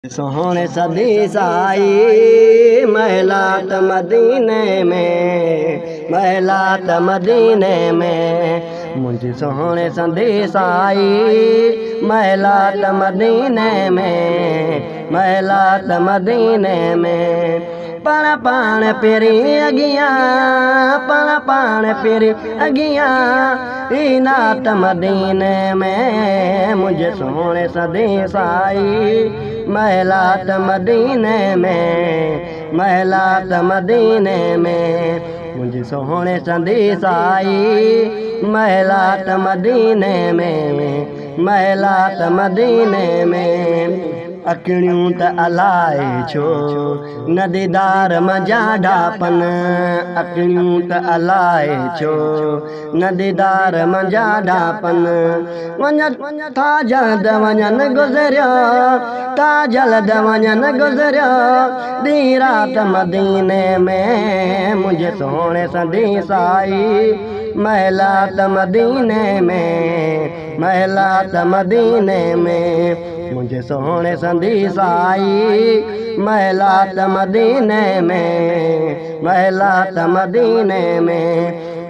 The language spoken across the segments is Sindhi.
سهڻي سدي سائي محلات مديني ۾، محلات مديني ۾، منهنجي سهڻي سندي سائي محلات مديني ۾، محلات مديني ۾، پاڻ پاڻ پرين اڳيان، پاڻ پاڻ پرين اڳيان، هي نعت مديني ۾، منهنجي سهڻي سدي سائي محلات مديني ۾، محلات مديني ۾، منهنجي سهڻي سندي سائي محلات مديني ۾، محلات مديني ۾. اکڙيون ته الائي ڇو نه ديدار منجهان ڍاپن، اکڙيون ته الائي ڇو نه ديدار منجهان ڍاپن، وڃن ٿا جلد وڃن گذريو، ٿا جلد وڃن گذريو، ڏينهن رات مديني ۾، منهنجي سهڻي سندي سائي محلات مديني ۾، محلات مديني ۾، منهنجي سهڻي سندي سائي محلات مديني ۾، محلات مديني ۾،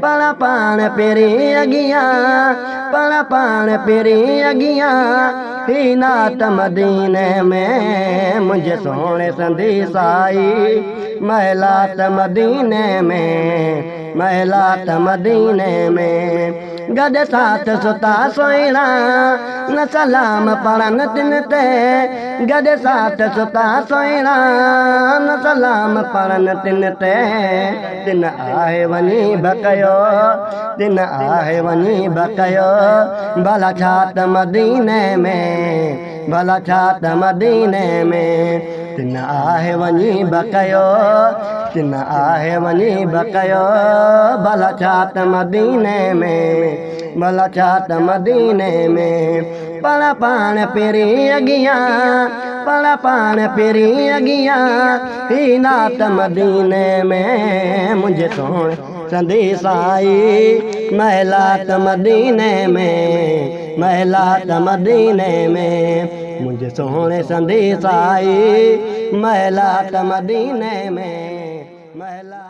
پاڻ پاڻ پرين اڳيان، پاڻ پاڻ پرين اڳيان، هي نعت مديني ۾، منهنجي سهڻي سندي سائي محلات مديني ۾، محلات مديني ۾. گڏ ساٿ ستا سهڻا، نه سلام پڙهن تن تي، گڏ ساٿ ستا سهڻا، نه سلام پڙهن تن تي، تن آهي وڃي بڪيو، تن آهي وڃي بڪيو، ڀلا ڇا ته مديني ۾، ڀلا ڇا ته مديني ۾، تن آهي وڃي بڪيو، تن آهي وڃي بڪيو، ڀلا ڇا ته مديني ۾، ڀلا ڇا ته مديني ۾، پاڻ پاڻ پرين اڳيان، پاڻ پاڻ پرين اڳيان، هي نعت مديني ۾، منهنجي سهڻي سندي سائي محلات مديني ۾، محلات مديني ۾، منهنجي سهڻي سندي سائي محلات مديني ۾، محلات.